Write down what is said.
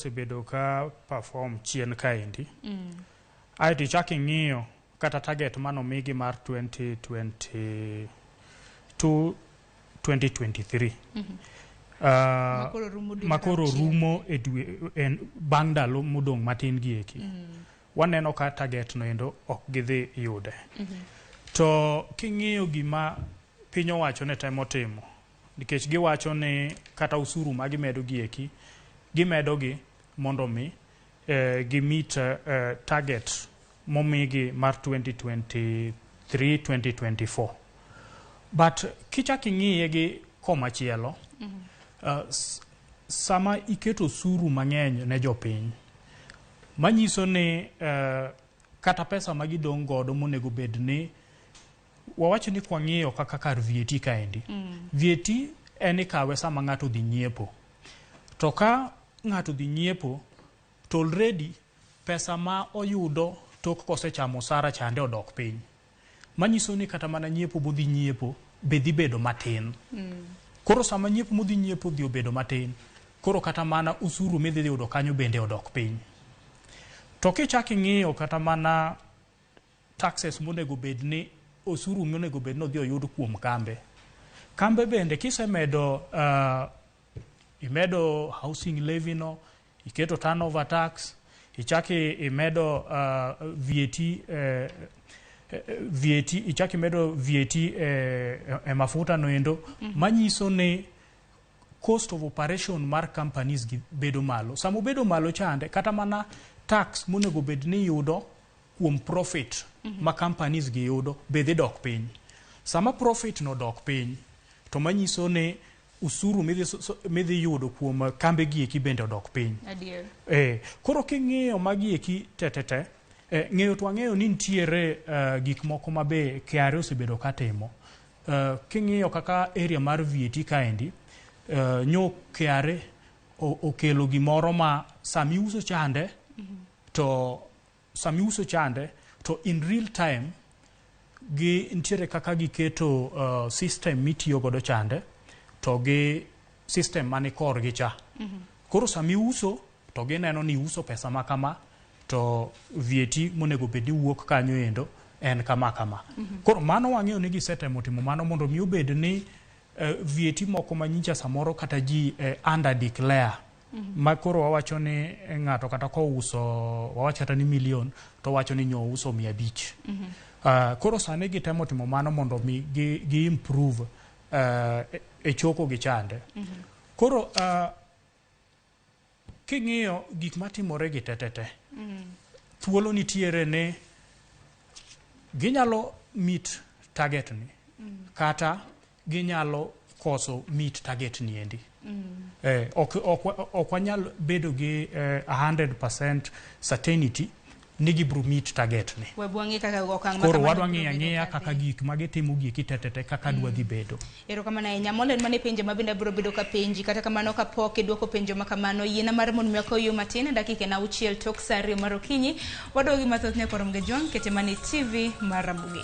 osebedo ka perform chien kaendi, aeto ichak ing'iyo kata target manomigi mar 2022 2023 Makoro rumo dwe mar makoro auchiel. Rumo e dwe en bang' ndalo modong' matin gi eki, waneno ka target no endo ok gidhi yude. To king'iyo gima piny owacho ne temo timo, nikech giwacho ni kata usuru ma gimedo gi eki, gimedo gi mondo mi gi meet target momigi mar 2023 2024. But kichak ing'iye gi komachielo, sama iketo osuru mang'eny ne jopiny, manyiso ni kata pesa ma gidong' godo monego bed ni, wawach ni kwang'iyo kaka kar VAT kaendi, VAT en ikawe sama ng'ato odhi nyiepo. To ka ng'ato odhi nyiepo, to already pesa ma oyudo tok kosechamo osara chande odok piny. Manyiso ni kata mana nyiepo modhi nyiepo be dhi bedo matin. Koro sama nyiepo modhi nyiepo dhi obedo matin, koro kata mana usuru midhi yudo kanyo bende odok piny. To kichak ing'iyo kata mana taxes monego bed ni, osuru monego bed ni odhi oyud kuom kambe. Kambe bende kisemedo imedo housing levy no, iketo turnover tax, ichak imedo VAT, VAT, ichak imedo VAT e mafuta no endo, manyiso ni cost of operation mar companies gi bedo malo. Sama obedo malo chande, kata mana tax monego bed ni yudo kuom profit ma companies gi yudo be dhi dok piny. Sama profit no dok piny, to manyiso ni usuru midhi yudo kuom kambe gi eki bende odok piny. Koro king'iyo magi eki te te te, ng'eyo to wang'eyo ni nitiere gik moko ma be KRA osebedo ka timo. King'iyo kaka area mar VAT kaendi, nyo KRA okelo gimoro ma sami uso chande, to sami uso chande to in real time gi nitiere kaka giketo system mitiyo godo chande to gi system mani korgi cha. Koro sami uso to gineno ni uso pesa ma kama, to VAT monego bed ni wuok kanyo endo en kama kama. Koro mano wang'eyo ni gisetemo timo mano mondo mi obed ni VAT moko manyicha samoro kata ji under declare, ma koro wawacho ni ng'ato kata kouso, wawach kata ni milion, to wacho ni nyo uso 500. Koro sani gitemo timo mano mondo mi gi improve e choko gi chande. Koro king'iyo gik matimore gi te te te, thuolo nitiere ni ginyalo meet target ni kata ginyalo koso meet target ni endi. Ok wanyal bedo gi 100% certainty ni gibiro meet target ni. We wang'i kaka okang' ma Koro kamano wadwa biro ng'iyo bedo ang'iya ka kaka dhi. Gik ma gitimo gieki te te te kaka dwa dhi bedo. Erokamano ahinya. Molen mane penjo ma bende abiro bedo ka penji. Kata kamano kapok idwoko penjo ma kamano, yiena mar mondo mi akaw yo matin, dakika en 6 tok sa 2 mar okinyi. Waduogi mathoth ne Korom Gejwang', kete mana e TV mar Ramogi.